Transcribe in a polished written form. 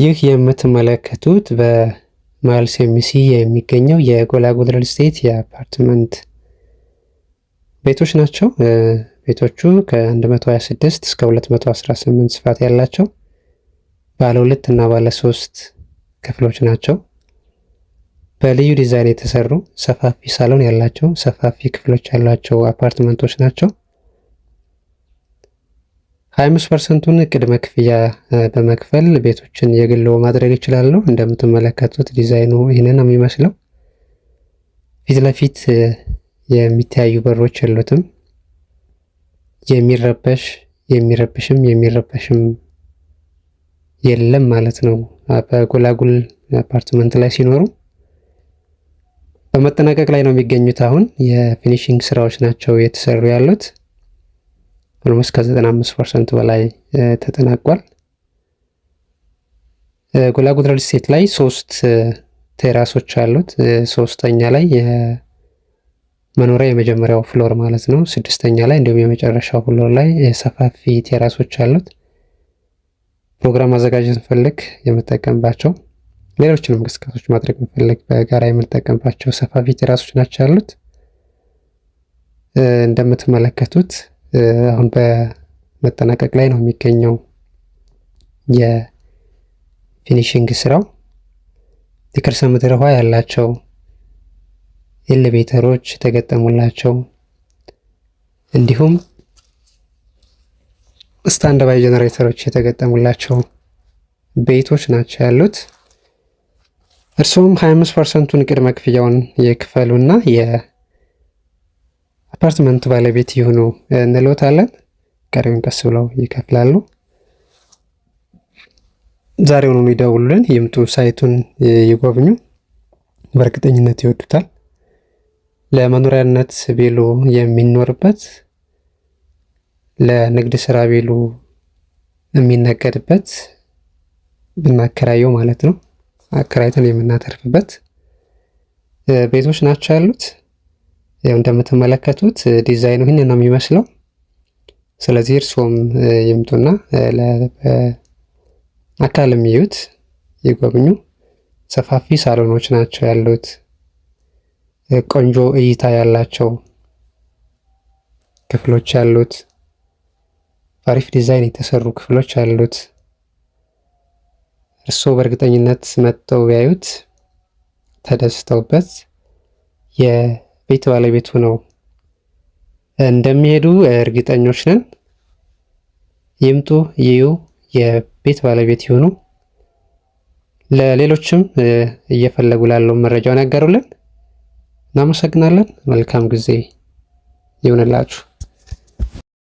ይህ የምትመለከቱት በመሃል ሲኤምሲ የሚገኘው የጎላጉል ሪል ስቴት የአፓርትመንት ቤቶች ናቸው። ቤቶቹ ከ126 እስከ 218 ስፋት ያላቸው ባለ ሁለት እና ባለ ሶስት ክፍሎች ናቸው። በልዩ ዲዛይን የተሰሩ ሰፋፊ ሳሎን ያላቸው፣ ሰፋፊ ክፍሎች ያሏቸው አፓርትመንቶች ናቸው። 25%ቱን ቅድመ ክፍያ በመክፈል ቤቶችን የግልዎ ማድረግ ይችላሉ። እንደምትመለከቱት ዲዛይኑ ይህንን ነው የሚመስለው። ፊት ለፊት የሚተያዩ በሮች የሉትም። የሚረበሽ የሚረብሽም የለም ማለት ነው። በጎላጉል አፓርትመንት ላይ ሲኖሩ በመጠናቀቅ ላይ ነው የሚገኙት። አሁን የ finishing ስራዎች ናቸው እየተሰሩ ያሉት። Almost ከ95% በላይ ተጠናቋል። ጎላጉል ሪል ስቴት ላይ ሶስት terrace ኦች አሉት። ሶስተኛ ላይ የመኖሪያ የመጀመሪያው floor ማለት ነው። ስድስተኛ ላይ እንዲሁም የመጨረሻው floor ላይ ሰፋፊ terrace ኦች አሉት። ፕሮግራም ማዘጋጀት ብንፈልግ የምንጠቀምባቸው፣ ሌሎችንም እንቅስቃሴዎች ማድረግ ብንፈልግ በጋራ የምንጠቀምባቸው ሰፋፊ terrace ኦች ናቸው ያሉት። እንደምትመለከቱት አሁን በመጠናቀቅ ላይ ነው የሚገኘው የ finishing ስራው። የከርሰ ምድር ውሃ ያላቸው፣ elevator ኦች የተገጠሙላቸው እንዲሁም stand by ጀነሬተሮች የተገጠሙላቸው ቤቶች ናቸው ያሉት። እርስዎም 25%ቱን ቅድመ ክፍያውን ይክፈሉና የአፓርትመንት ባለቤት ይሁኑ እንሎታለን። ቀሪውን ቀስ ብለው ይከፍላሉ። ዛሬውኑ ይደውሉልን፣ ይምጡ፣ site ኡን ይጎብኙ። በእርግጠኝነት ይወዱታል። ለመኖሪያነት ቢሉ የሚኖርበት፣ ለንግድ ስራ ቢሉ የሚነገድበት፣ ብናከራየው ማለት ነው፣ አከራይተን የምናተርፍበት ቤቶች ናቸው ያሉት። ያው እንደምትመለከቱት ዲዛይኑ ይህን ነው የሚመስለው። ስለዚህ እርስዎም ይምጡና አካልም ይዩት፣ ይጎብኙ። ሰፋፊ ሳሎኖች ናቸው ያሉት። ቆንጆ እይታ ያላቸው ክፍሎች ያሉት፣ አሪፍ ዲዛይን የተሰሩ ክፍሎች ያሉት፣ እርስዎ በእርግጠኝነት መጥተው ቢያዩት ተደስተውበት የቤት ባለቤት ሆነው እንደሚሄዱ እርግጠኞች ነን። ይምጡ፣ ይዩ፣ የቤት ባለቤት ይሁኑ። ለሌሎችም እየፈለጉ ላለው መረጃውን ያጋሩልን። እናመሰግናለን። መልካም ጊዜ ይሁንላችሁ።